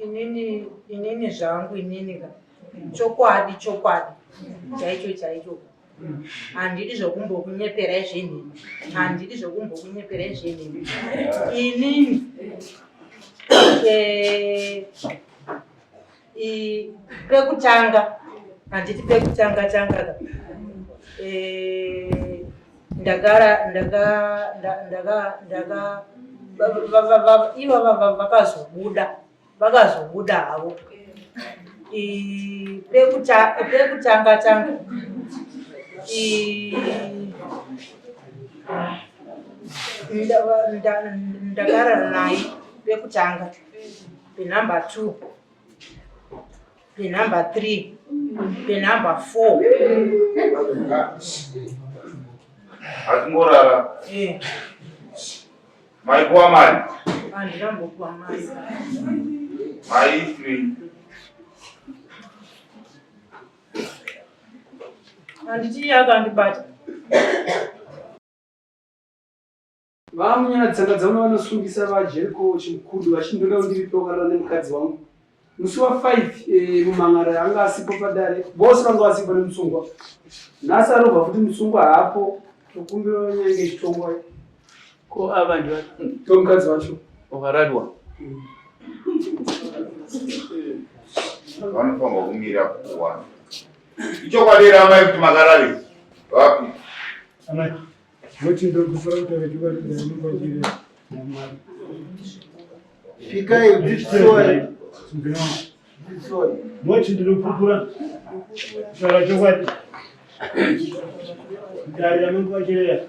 Inini inini zvangu inini ka chokwadi chokwadi chaicho chaicho handidi zvokumbokunyeperai zvenhema handidi zvokumbokunyeperai zvenhema inini eh, pekutanga handiti pekutanga tanga ka eh, ndakara ndaka ndaka ndaka ivo vakazobuda vakazobuda havo pekutanga tanga ndakarara naye pekutanga penumber 2 penumber 3 penumber 4 Atingorara. Eh. Maipuwa mari. Handinambopuwa mari. Maitwi. Handiti iye akandibata. VaMunyana Tsangadzauna vanosungisa VaJericho Chimukudu vachiti ndoda undiripe wakarara nemukadzi wangu. Musi wa 5 eh, mumhan'ara anga asipo padare vose vanga vasipo nemusungwa. Nhasi arobva futi musungwa haapo tokumbira nyaya ichitongwa. Ko ava ndiva Ndomukadzi wacho. Wakararwa. Vanofanirwa kumira kuwana. Ichokwadi here amai kuti makarari? Vapi? Amai. Moti ndokufura kutaura chokwadi kuti ndinenge namwari. Pikai dzidzisoi. Dzidzisoi. Moti ndinopupura kutaura chokwadi. Dare ramungu vachireya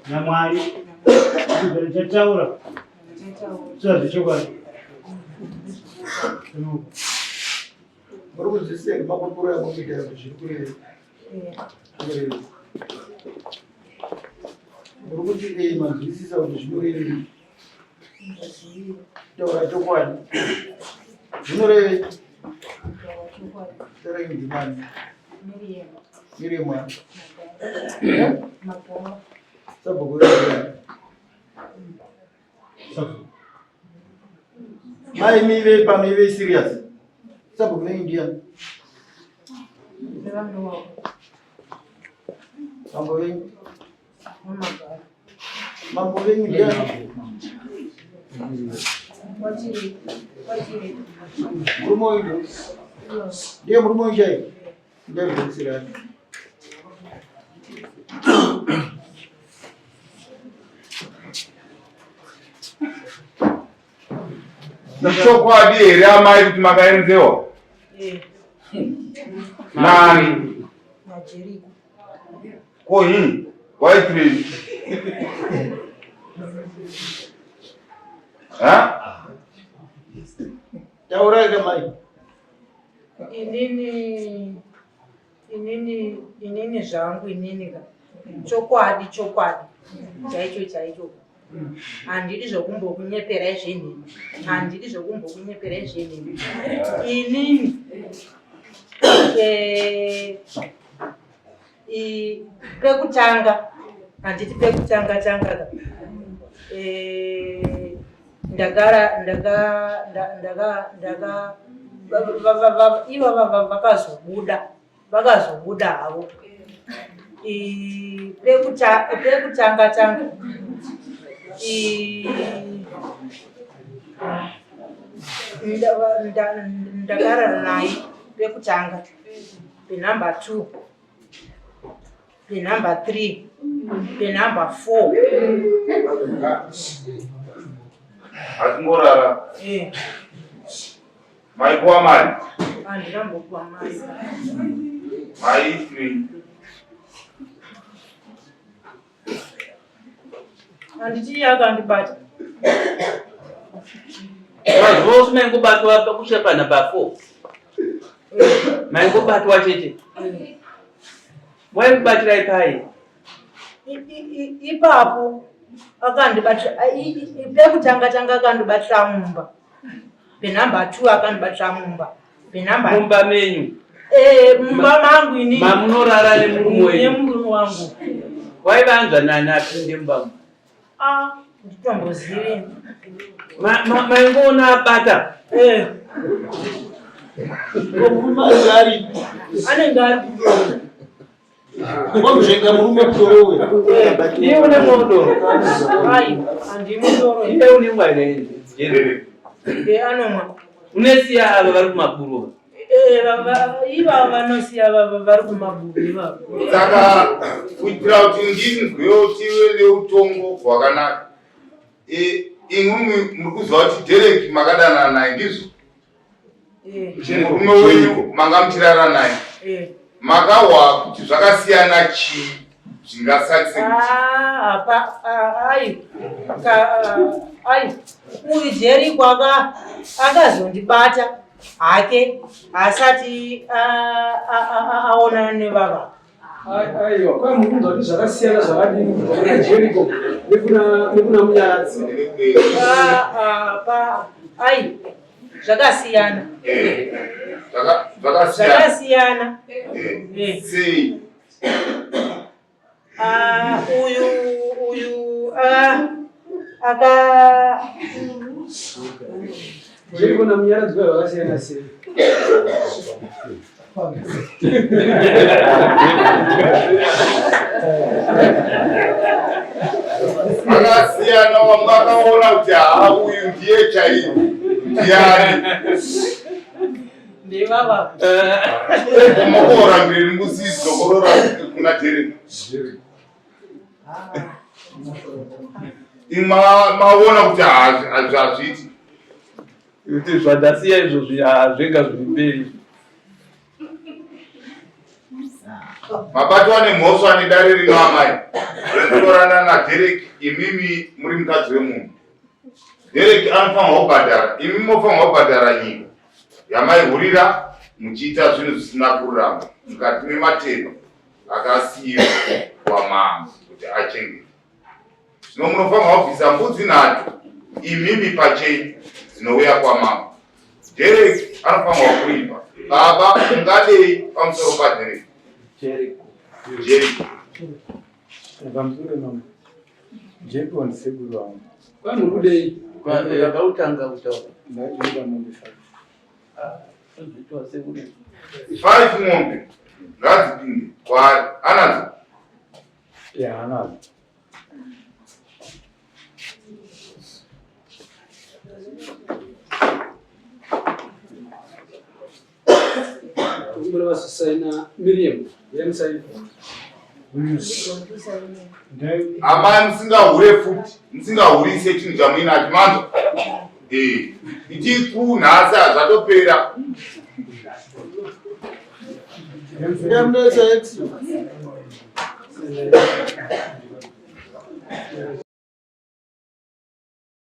namwari kuti ndichataura zvachokwadi. Muri kunzwisisa here mapupuro yamukuita kuti zviri kureva? Muri kuti eh, manzwisisa kuti zvinorevei? Taura chokwadi. Zvinorevei? Taura ndimani. Miriam. Eh? Sabhuku wedu. Mai mive pano ive serious. Sabhuku venyu ndiani? Mambo venyu. Mambo venyu ndiani? Murume uyu ndiye murume uyu chaiye. Ndiye kubatsirana. Ichokwadi here amai kuti makaenzewa? Eh. Nani? NaJeriko. Ko hii? Waitirei? Ha? Taurai kamai. Inini inini inini zvangu inini ka chokwadi chokwadi chaicho chaicho handidi zvokumbokunyeperai zvenhema handidi zvokumbokunyeperai zvenhema inini eh, pekutanga handiti pekutanga tanga ka eh, ndakara ndaka ndaka ndaka ivo vakazobuda vakazobuda havo pekutanga tanga ndakarara naye pekutanga penumber 2 penumber 3 penumber 4 Atingorara. Eh. Maipuwa mari. Handinambopuwa mari. Maitwi. Handiti iye akandibata. Mazuva ose maingobatwa pakushapana pafo. Maingobatwa chete. Waikubatirai pai? Ipapo akandibatira pekutanga tanga akandibatira mumba. Penumber 2 akandibatira mumba. Penumber mumba menyu. Eh, mumba mangu ini. Nditombozivi. Maingoona abata. Eh. Murume anenge ari Anenge ari kudoro. wamuzvenga murume kudoro uyu. Iye une modoro. Ai, handimudoro. Iye une mwana Derek. Eh, anomwa. Unesiya ava vari kumaburu. Eh, ivava vanosiya vari kumaburu ivavo. Saka kuitira kuti ndinzwewo tive neutongo hwakanaka. Imwimwi muri kuziva kuti Derek makadanana naye ndizvo? Eh, Murume wenyu manga muchirara naye. eh. Makahwa kuti zvakasiyana chii zvingasakise kuti Ah, apa ah, ai ka ah, ai uyu Jericho aka akazondibata hake asati aonana nevava. Aiwa, kwai muri kunzwa kuti zvakasiyana zvakadini kubva kuna Jericho nekuna Munyaradzi. Ah, ah, pa ai zvakasiyana. Zvakasiyana. Zvakasiyana. Sei? Ah, uyu uyu ah, aka Jericho naMunyaradzi kwai vakasiyana sei? Vakasiyana wanga akaona kuti haa uyu ndiye chaiye ndiani. Ndevava. Mokoora mbiri musizvokorora kuna Derek. Maona kuti hazviiti. Kuti zvandasiya izvozvi zvega zviri mberi. Mabatwa nemhosva nedare rino amai. Rekutorana naDerek imimi muri mukadzi wemunhu. Derek anofanirwa kubhadhara, imi mofanirwa kubhadhara nyika yamaihurira muchiita zvinhu zvisina kururama mukati mematendo akasiyiwa kwamambo kuti achengete. Zvino munofanirwa kubvisa mbudzi nhatu imimi pachenyu dzinouya kwamambo. Derek anofanirwa kuripa. Baba ungadei pamusoro paDerek? Jericho. Jericho. Pamusoro mama. Jericho ndisekuru wangu. Kwai muri kudei? Vakautanga kutaura. Ndaida mombe five. Zvoitwa sekuru. 5 mombe ngadzipinde kwaari anadzo. Ya anadzo. Kumbura vazosaina Miriam, yamusaina. Amai musingahure futi, musingahurise chinhu chamuinacho manzwa. Iti kunhasi hazvatopera. Ndamunetsa ex.